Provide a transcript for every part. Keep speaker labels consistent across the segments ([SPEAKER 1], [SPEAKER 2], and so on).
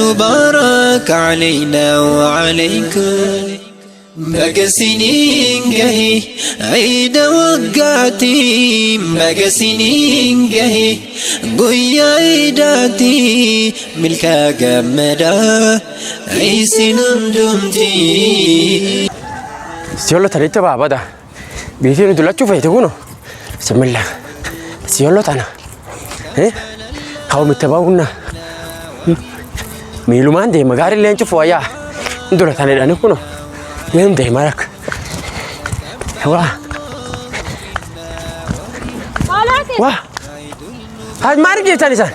[SPEAKER 1] المبارك علينا وعليكم. Baga siniin gahe ciida waggaatii, baga siniin gahe guyyaa ciidaatii, milkaa gammadaa isin hundumtii.
[SPEAKER 2] Siyoollo tanitti baabada. Biitii nu dullachuu feete kuno. Bismillah. Siyoollo tana. Ka'umitti ba'uunna. Miilumaan deema gaarii leencu fooyyaa. Dura tanidhani kuno. Yeen deema rakk. Waa. Waa. Haaj maaliif jeettan isaan?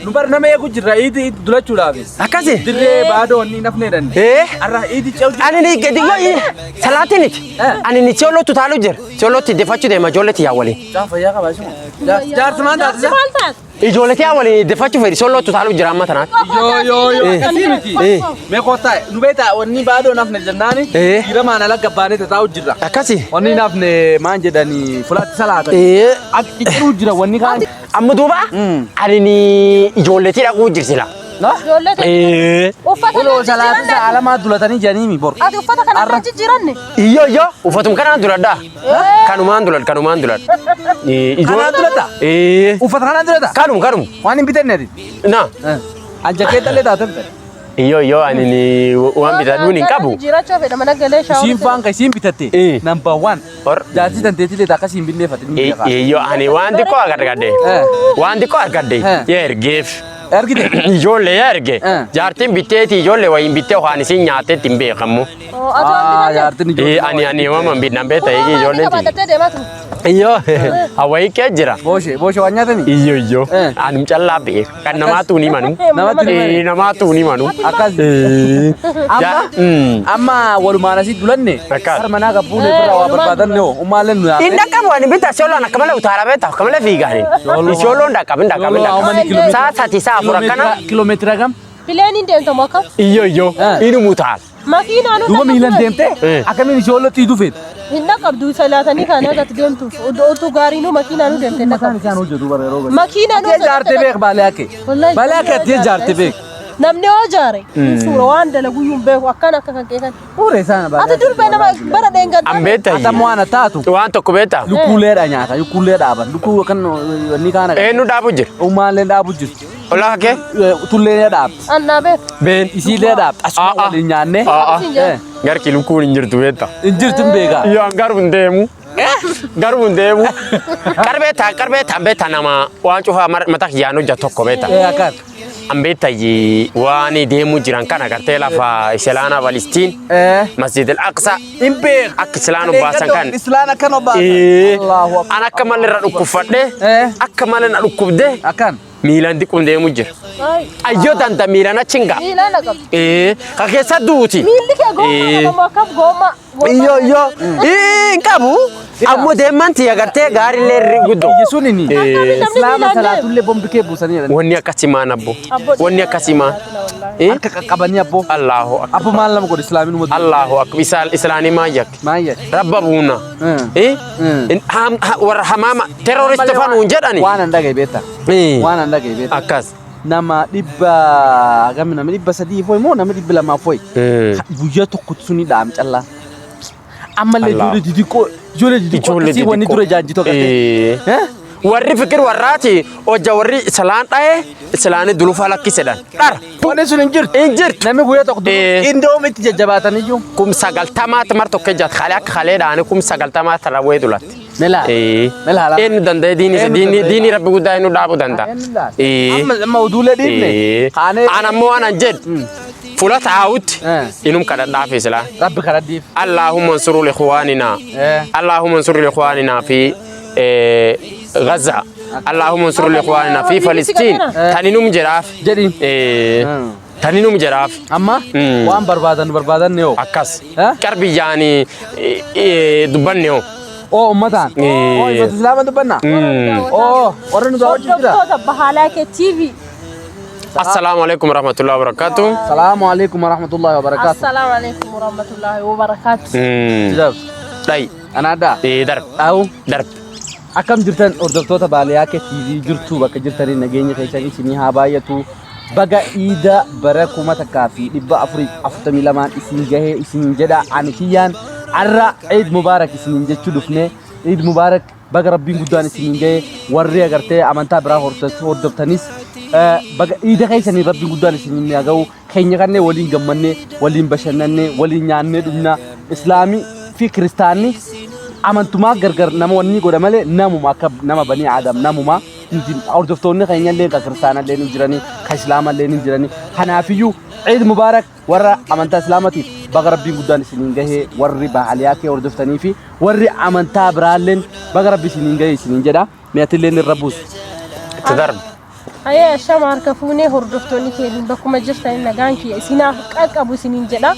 [SPEAKER 3] Nu bar nama eegu jirra iidi dulachuudhaaf.
[SPEAKER 2] Akkasi?
[SPEAKER 3] Dirree baadoo inni nafne dhanne. Arra iidi ce'u jirra.
[SPEAKER 2] Ani ni gadi yoo salaatiniti. Ani ni siyoolootu taalu jira. Siyoolootti deeffachuu deema ijoollee tiyyaa waliin.
[SPEAKER 3] Fayyaa qabaa isuma. Jaarsumaan taate.
[SPEAKER 4] Maal taate?
[SPEAKER 2] Ijoollee tiyyaa waliin deeffachuu fedhi siyoolootu taalu jira amma tanaatti.
[SPEAKER 3] Yoo yoo yoo akkasii miti. Mee kottaa nu beektaa wanni baadoo nafne jennaani. Dhiira ala gabbaanee taa'u jirra.
[SPEAKER 2] Akkasi?
[SPEAKER 3] Wanni nafne maan jedhanii fulaatti salaatan. Akka cicciruu jira wanni kaan.
[SPEAKER 2] Amma duuba ani ni ijoolleetii dhaquu jirsila.
[SPEAKER 4] Ijoollee ta'e. Uffata
[SPEAKER 3] Uloo
[SPEAKER 4] kana
[SPEAKER 3] salaata
[SPEAKER 4] jijjiiranne.
[SPEAKER 3] sa'a lamaa dulatanii jedhanii bor.
[SPEAKER 4] Ati uffata kana irraa jijjiiranne.
[SPEAKER 2] Iyyo iyyo uffatum kanaan duladhaa. Kanumaan dulad kanumaan dulad.
[SPEAKER 3] Kanaan dulata? Uffata kanaan dulata?
[SPEAKER 2] Kanum kanum.
[SPEAKER 3] Waan hin bitenne ati.
[SPEAKER 2] Na.
[SPEAKER 3] An jakeetta illee taate bitatte.
[SPEAKER 2] Iyyo iyyo ani ni waan bitadhuun hin qabu.
[SPEAKER 4] Jijjiirachuu fedha mana galee shaawaa.
[SPEAKER 3] Isiin faan kan isiin bitatte. Number one. Jaartii tanteetii illee akka isiin binneeffate ni beekaa.
[SPEAKER 2] Iyyo ani waan xiqqoo argadde. Waan xiqqoo argadde. Yaa ergeef.
[SPEAKER 3] Ergite.
[SPEAKER 2] Ijoollee yaa erge. Jaartiin bitteeti ijoollee wayiin bittee waan isiin nyaatteetti hin beekamu.
[SPEAKER 3] Jaartiin
[SPEAKER 2] ijoollee. Ani ani waan bitnan beekta eegi ijoolleen tiyya.
[SPEAKER 4] Qabattee deemaa turte.
[SPEAKER 2] Iyyo hawaayi kee jira.
[SPEAKER 3] Booshe booshe waan nyaatanii?
[SPEAKER 2] Iyyo iyyo anum callaa beeku kan namaatu ni manu.
[SPEAKER 3] Namatti ni manu.
[SPEAKER 2] Namaatu ni manu.
[SPEAKER 3] Akkas. Amma amma walumaan asii dulanne.
[SPEAKER 2] Akkas.
[SPEAKER 3] Har manaa qabbuun irraa waa barbaadanne hoo ummaallee nu yaafne.
[SPEAKER 2] Inni dhaqqabu ani bitta siyooloon akka malee utaala beekta akka malee fiigaani. Siyooloon dhaqqabu hin dhaqqabu hin dhaqqabu. Sa'a sati sa'a afur akkana.
[SPEAKER 3] Kiiloomeetira gam?
[SPEAKER 4] Pileeniin deemtamu akkam?
[SPEAKER 2] Iyyo iyyo inuma utaala.
[SPEAKER 4] Makiinaan
[SPEAKER 3] Duuba miilan deemtee akkamiin isiyoolootti hiituu feete?
[SPEAKER 4] Hin dhaqqabdu salaatanii kan agatti deemtuuf utuu gaariinuu makiinaanuu deemte hin
[SPEAKER 3] Mataan
[SPEAKER 4] dhaqqabdu.
[SPEAKER 3] isaan hojjetu bara yeroo garii.
[SPEAKER 4] Makiinaanuu
[SPEAKER 3] Ati jaarte beek baalee hakke.
[SPEAKER 4] Wallahi
[SPEAKER 3] Baalee hakke ati jaarte beek.
[SPEAKER 4] Namni yoo jaare suura waan dalaguyyuu hin beeku akkan akka kan keekan.
[SPEAKER 3] Fuure isaan baalee.
[SPEAKER 4] Ati durbee nama bara dheengaddaa.
[SPEAKER 2] An beekta.
[SPEAKER 3] Atammoo waan taatu.
[SPEAKER 2] Waan tokko beekta.
[SPEAKER 3] Lukkuuleedha nyaata lukkuulee dhaaban lukkuu kan wanni kaana.
[SPEAKER 2] Eenyu dhaabu jira?
[SPEAKER 3] Ummaallee dhaabu jirti.
[SPEAKER 2] Olaa hakkee?
[SPEAKER 3] Tullee dhaabdi.
[SPEAKER 4] An dhaabeef.
[SPEAKER 2] Been.
[SPEAKER 3] Isiillee dhaabdi. Asuma waliin nyaannee.
[SPEAKER 2] Garki lukkuun hin jirtu beekta.
[SPEAKER 3] Hin jirtu hin beekaa.
[SPEAKER 2] Yoo an garuu hin deemu. Garuu hin deemu. Qarbee taan qarbee taan beekta nama waan cufaa mataa kiyyaan hojjetu tokko beekta.
[SPEAKER 3] Akkas.
[SPEAKER 2] An beekta waan deemuu jiran kana gartee lafa Islaana Palestiin Masjid al-Aqsa
[SPEAKER 3] Hin beeku.
[SPEAKER 2] akka Islaan obbaasan kan.
[SPEAKER 3] Islaan akkan obbaasan. Allahu akbar.
[SPEAKER 2] An akka malee irra dhukkubfadhe akka malee na dhukkubde
[SPEAKER 3] Akkan.
[SPEAKER 2] miilaan diquun deemu jira. Ayyoo danta miilaan achi hin ga'a.
[SPEAKER 4] Miilaan dhaqabdu.
[SPEAKER 2] Ka keessa duuti.
[SPEAKER 4] Miilli kee goommaa qabamu akkam goommaa.
[SPEAKER 2] Iyyo iyyo hin qabu. Ammoo deeman tiyya gartee gaariillee irri guddoo.
[SPEAKER 3] Biyyi sun inni. Islaama salaatullee bombi kee buusanii jedhan.
[SPEAKER 2] Wanni akkasii maan abbo. Wanni akkasii maan.
[SPEAKER 3] Harka qaqqabanii abbo.
[SPEAKER 2] Allahu akbar.
[SPEAKER 3] Abbo maal nama godhe islaamiin uummata.
[SPEAKER 2] Allahu akbar. Islaanii maal yakke?
[SPEAKER 3] Maal yakke?
[SPEAKER 2] Rabba buuna. Warra hamaama terrorist fanuun jedhani.
[SPEAKER 3] Waan an dhagaye beekta. Waan an dhagaye beekta.
[SPEAKER 2] Akkas.
[SPEAKER 3] Nama dhibba gami nama 300 foyi moo nama 200 foyi. Guyyaa tokkotti suni dhaam callaa. Ammallee ijoollee xixiqqoo ijoollee xixiqqoo akkasii wanni dura jaanji tokko.
[SPEAKER 2] Warri fikir warraati hojja warri islaan dhaye islaanii dulufa lakkisedhan. Dhara.
[SPEAKER 3] Wanni sun hin jirtu.
[SPEAKER 2] Hin jirtu.
[SPEAKER 3] Namni guyyaa tokko indoom itti jajjabaatan iyyuu.
[SPEAKER 2] 90,000 mar tokko jaat kalee akka kalee dhaani 90,000 rawwee dulatti.
[SPEAKER 3] Melaa. Melaa.
[SPEAKER 2] Eenyu danda'e diini diini diini rabbi guddaa eenyu dhaabuu danda'a.
[SPEAKER 3] Amma amma oduulee dhiifne. Kaanee.
[SPEAKER 2] An ammoo waan an jedhu fula taa'utti inum kadhadhaaf islaa.
[SPEAKER 3] Rabbi kadhadhiif.
[SPEAKER 2] Allahumma ansuru likhwaanina. Allahumma ansuru likhwaanina fi Gaza. Allahumma ansuru likhwaanina fi Filistiin. Taninum jedhaaf.
[SPEAKER 3] Jedhiin.
[SPEAKER 2] Taninum jedhaaf.
[SPEAKER 3] Amma waan barbaadan barbaadan hoo.
[SPEAKER 2] Akkas. Qarbiyyaan dubbanne hoo.
[SPEAKER 3] Oo uummataan. Oo uummata islaama dubbanna. Oo warra nu daawwachuu jira.
[SPEAKER 4] Hordoftoota Bahaalaa Kee TV.
[SPEAKER 2] Assalaamu alaikum warahmatullahi wabarakatuh.
[SPEAKER 3] Salaamu alaikum warahmatullahi wabarakatuh.
[SPEAKER 4] Assalaamu alaikum warahmatullahi wabarakatuh.
[SPEAKER 2] Dhayi.
[SPEAKER 3] Anaaddaa.
[SPEAKER 2] Darb.
[SPEAKER 3] Dhawu.
[SPEAKER 2] Darb.
[SPEAKER 3] Akkam jirtan hordoftoota Baaliyaa Kee TV jirtu bakka jirtanii nageenya keessanii isinii haa baay'atu. Baga iida bara 1442 isin gahee isin jedha. Ani kiyyaan arra Eid Mubaarak isiniin jechuu dhufne. Eid Mubaarak, baga Rabbiin guddaan isiniin gahee. Warri agartee amantaa biraa hordoftanis baga iida keessanii Rabbiin guddaan isiniin haa gahu. Keenya kanneen waliin gammannee, waliin bashannannee, waliin nyaannee dhumna. Islaamii fi kiristaanni amantumaa gargar nama wanni godha malee, namuma akka nama banii Aadam namuma. Nuti hordoftoonni keenya illee kan kiristaana illee ni jiranii, kan islaama illee ni jiranii. Kanaafiyyuu Eid Mubaarak warra amantaa islaamatiif, baga Rabbiin guddaan isiniin gahee. Warri baaliyaa kee hordoftanii fi warri amantaa biraalleen baga Rabbi isiniin gahee isiniin jedha. Mi'atillee irra buusu.
[SPEAKER 2] Itti darba.
[SPEAKER 4] Ayee, ashama harka fuunee, hordoftoonni keenya bakkuma jirtan nagaan kiyya isinaaf qaqqabu isiniin jedha.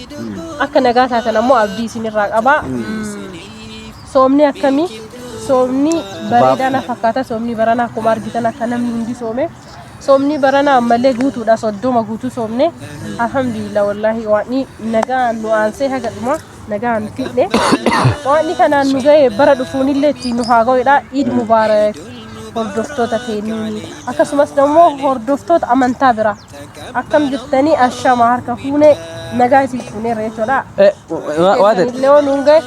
[SPEAKER 4] Akka nagaa taatan ammoo abdii isinirraa qaba. Soomni akkamii? Soomni bareedaa na fakkaata. Soomni baranaa akkuma argitan akka namni hundi soome. Soomni baranaa ammallee guutuudha. 30 guutuu soomne. Alhamdulillah, wallaahi waan nagaan nu aansee haga dhuma nagaan fidne. Waan kanaan nu ga'e bara dhufuunillee ittiin nu haa ga'uudha. Iid Mubaarak hordoftoota keenyini. Akkasumas immoo hordoftoota amantaa biraa. Akkam jirtanii? Ashama harka fuunee, nagaa isin fuuneerra jechuudha.
[SPEAKER 3] Waa ta'e.
[SPEAKER 4] Illee nuun ga'e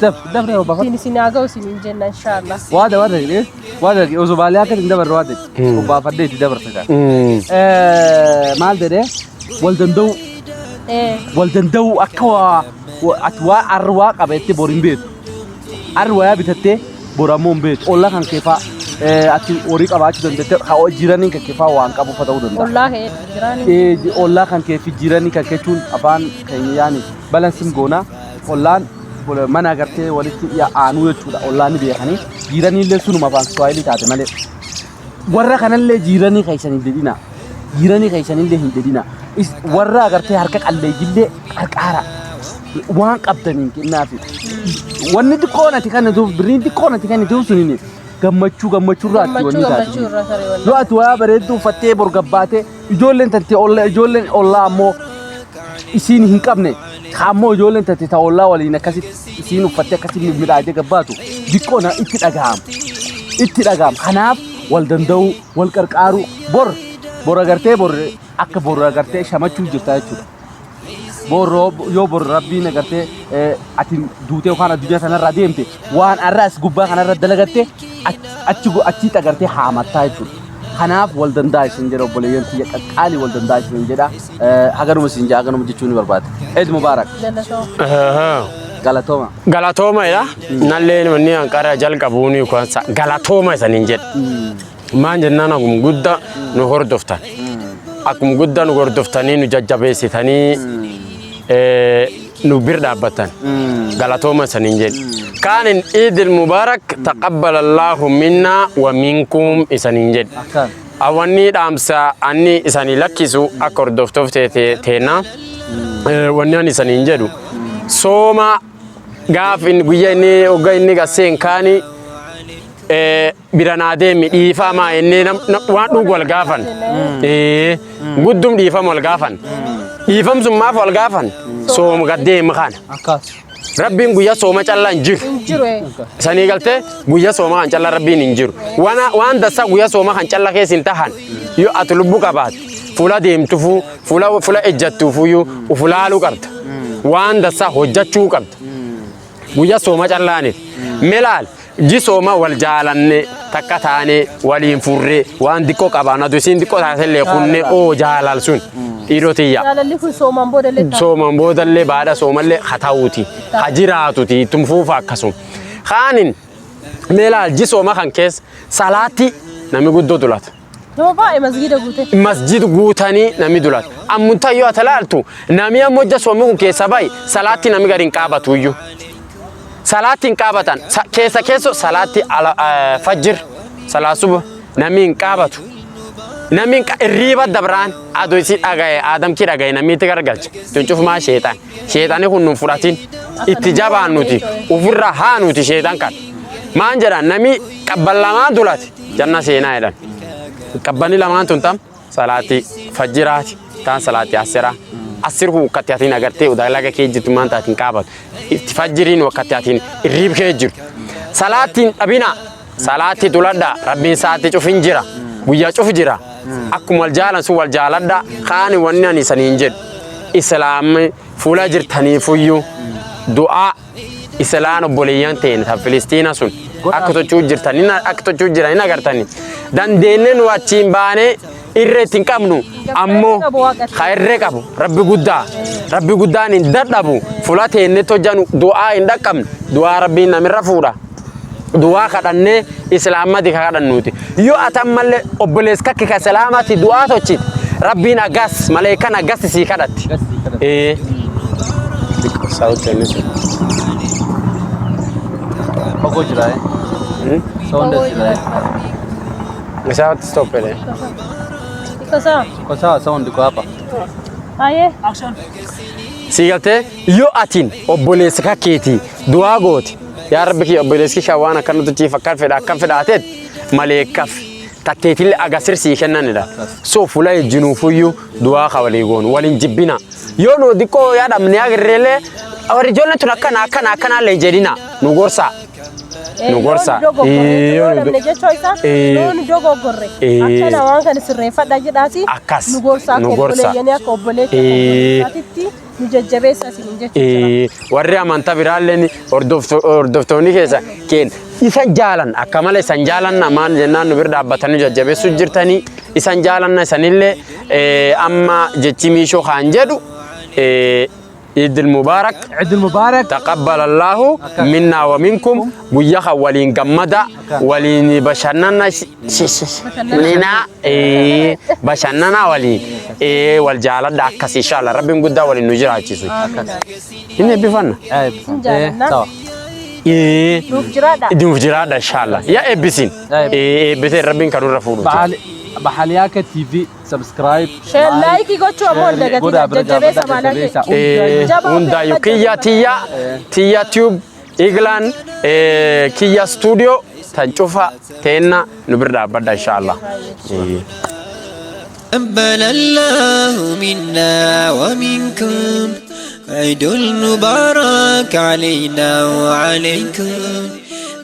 [SPEAKER 3] Daf dafne bafa.
[SPEAKER 4] ittiin isin haa ga'u isiniin jenna inshaallah.
[SPEAKER 3] Waa ta'e, waa ta'e, waa ta'e, osoo baalee akka hin dabarre waa ta'e. Obbaafadhee itti dabarsa kaa. Maal jedhee wal danda'u, wal danda'u akka waa ati waa arri waa qabattee bor hin beektu. Arri wayaa bitattee bor ammoo hin beektu. Ollaa kan keefaa ati horii qabaachuu dandeette, haa jiraniin kan keefaa waan qabu fa ta'uu danda'a.
[SPEAKER 4] Ollaa ka'ee jiraanii.
[SPEAKER 3] Ollaa kan kee fi jiranii kan kechuun afaan keenya yaani balansiin goona. Ollaan mana agartee walitti aanuu jechuudha. Ollaan ni beekanii. Jiranii illee sunuma afaan Swahilii taate malee. Warra kanallee jiranii keessan hin dedhina. Jiranii keessanillee hin dedhina. Warra agartee harka qalleeyyillee qarqaara. Waan qabdaniin kennaafi. Wanni xiqqoon ati kennituuf, birriin xiqqoon ati kennituuf sunini gammachuu gammachuurraa ati wanni
[SPEAKER 4] Gammachuu
[SPEAKER 3] taate.
[SPEAKER 4] gammachuu irraa taree
[SPEAKER 3] Yoo ati waa bareedduu uffattee bor gabbaatee, ijoolleen tante olla, ijoolleen ollaa ammoo isiin hin qabne, ka ammoo ijoolleen tante ta ollaa waliin akkasitti isiin uffattee akkasitti midhaagdee gabbaatu diqqoo na itti dhaga'ama. Itti dhaga'ama. Kanaaf wal danda'uu, wal qarqaaruu, bor bor agartee bor akka bor agartee shamachuu jirta jechuudha. Bor yoo bor Rabbiin agartee ati duutee yookaan addunyaa sanarraa deemte, waan har'a as gubbaa kanarra dalagatte achi achitti agartee haamattaa jechuudha. Kanaaf wal danda'a isin jedha, obboleeyyan tiyya qaqqaalii, wal danda'a isin jedha. Haganuma isin jedha, haganuma jechuun ni barbaada. Eid Mubaarak.
[SPEAKER 4] Galatooma.
[SPEAKER 3] Galatooma.
[SPEAKER 2] Galatooma jedha. Nallee wanni hanqara jalqabuun yookaan galatooma isaniin jedha. Maan jennaan, akkuma guddaa nu hordoftan. Akkuma guddaa nu hordoftanii, nu jajjabeessitanii, nu bir dhaabbattan. Galatooma isaniin jedha. Kaanin Iidil Mubaarak, taqabbal Allahu minna wa minkum isaniin jedha.
[SPEAKER 3] Akkaan.
[SPEAKER 2] Wanni dhaamsa anni isanii lakkisu akka hordoftoota teenaa, wanni ani isaniin jedhu, sooma gaaf inni guyyaa inni hogga inni gasseen kaani bira naa deemi, dhiifamaa inni waan dhugu wal gaafan. Guddum dhiifama wal gaafan. Dhiifam sun maaf wal gaafan? Sooma gaddeema kana.
[SPEAKER 3] Akkas.
[SPEAKER 2] Rabbiin guyyaa sooma callaa hin jiru.
[SPEAKER 4] Hin jiru.
[SPEAKER 2] Sanii galtee guyyaa sooma kan callaa Rabbiin hin jiru. Waan dassaa guyyaa sooma kan callaa keessa hin tahan, yoo ati lubbuu qabaatte fuula deemtufuu, fuula fuula ejjattuufuyyuu ufulaaluu qabda. Waan dassaa hojjachuu qabda. Guyyaa sooma callaaniti. Melaal ji sooma wal jaalanne, takka taane, waliin furree, waan xiqqoo qabaan adu isiin xiqqoo taatellee kunne oo jaalal sun dhiirotiyya.
[SPEAKER 4] Jaalalli kun soomaan booda illee ta'a.
[SPEAKER 2] Sooman boodallee, baadha soomallee haa ta'uuti, haa jiraatuti, ittum fuufa akkasuma. Kaanin meelaal ji sooma kan keessa salaatti namni guddoo dulata.
[SPEAKER 4] Nama baay'ee masgiida guute.
[SPEAKER 2] Masjid guutanii namni dulata. Ammuntaa yoo ati laaltu, namni ammoo ija soomni kun keessa bahi salaatti namni gadi hin qaabatu iyyuu. Salaatti hin qaabatan. Keessa keessoo salaatti fajjir salaa suba namni hin qaabatu. Namni irriiba dabraan aduu isii dhagaye, aadamkii dhagaye, namni itti gargalcha. Tun cufumaa sheexan. Sheexani kun nun fudhatin. Itti jabaan nuti ofirra haa nuti sheexan kan. Maan jedhan, namni qabban lamaan dulate janna seenaa jedhan. Qabbanni lamaan tun tam salaati fajjiraati taan salaati asiraa. Asir kun wakkatti atiin agartee dalaga kee jirtu maan taatiin qaabatu. Itti fajjiriin wakkatti atiin irriib kee jiru. Salaatiin dhabina. Salaatti duladha. Rabbiin saatti cufin jira. Guyyaa cufu jira. Akkuma wal jaalan sun wal jaaladha. Kaani wanni ani isaniin jedhu. Islaamni fuula jirtaniifuyyuu du'aa Islaan obboleeyyan ta'een tan Filistiina sun akka tochuu jirtan akka tochuu jiran hin agartani. Dandeennee nu achiin baanee irree ittiin qabnu ammoo ka irree qabu rabbi guddaa rabbi guddaan hin dadhabu fuula teennee hojjanu du'aa hin dhaqqabne du'aa rabbiin namirra fuudha. Du'aa kadhannee islaamati ka kadhannuuti. Yoo ati ammallee obboleessa kakki ka islaamati du'aa tochite rabbiin agas maleekan agas sii kadhatti.
[SPEAKER 3] Agas sii kadhatti.
[SPEAKER 2] Ee. Sauti inni sun.
[SPEAKER 3] Fagoo jira eh. Sound as jira eh.
[SPEAKER 2] Isaa stop jedhee.
[SPEAKER 4] Iko sawa?
[SPEAKER 3] Iko sawa sound iko hapa.
[SPEAKER 4] Aye.
[SPEAKER 2] Sii galtee yoo atiin obboleessa kakkeetii du'aa goote yaa rabbi kiyya obboleessi kiyya waan akkan nuti ciif akkan fedha akkan fedhaateet maleekaf tatteetillee agasir sii kennanidha. So fuula ejjinuufuyyuu du'aa ka walii goonu waliin jibbina. Yoo nu diqqoo yaadamne agarreellee warri ijoolleen tun akkana akkana akkanaallee hin jedhina nu gorsaa. Nu gorsa.
[SPEAKER 4] Yoo nu dhabne jechuu isaa yoo nu dogoggorre akkana waan kana sirreeffadha jedhaati.
[SPEAKER 2] Akkas.
[SPEAKER 4] Nu gorsa akka
[SPEAKER 2] Nu gorsa.
[SPEAKER 4] obboleeyyanii akka obboleetti akka obboleessaatitti nu jajjabeessa isiniin jechuu jira.
[SPEAKER 2] Warri amantaa biraalleen hordoftoonni keessa keen isan jaalan akka malee isan jaalanna maal jennaan nu bira dhaabbatanii jajjabeessuu jirtanii isan jaalanna isanillee amma jechi miishoo kaan jedhu Iidil Mubaarak.
[SPEAKER 3] Eid Mubarak.
[SPEAKER 2] Taqabbal Allahu minna wa minkum guyyaa kan waliin gammada waliin bashannana nina bashannana waliin wal jaaladha akkas inshallah rabbiin guddaa waliin nu jiraachisu. Inni eebbifanna.
[SPEAKER 4] Isin jaalannaa.
[SPEAKER 3] Sawa.
[SPEAKER 4] Nuuf jiraadha.
[SPEAKER 2] Nuuf jiraadha inshallah. Yaa eebbisiin. Eebbisee rabbiin kan nurra fuudhu.
[SPEAKER 3] Bahaliyaaka TV subscribe.
[SPEAKER 4] Share like gochuu ammoo hin dagatinaa. Jajjabeessa maalaa kee. Jabaa
[SPEAKER 2] Hundaayyuu
[SPEAKER 4] ofii
[SPEAKER 2] kiyya tiyya tiyya tube Iglan kiyya studio tan cufa teenna nu bira dhaabbadha inshallah.
[SPEAKER 1] تقبل الله منا ومنكم عيد المبارك علينا وعليكم.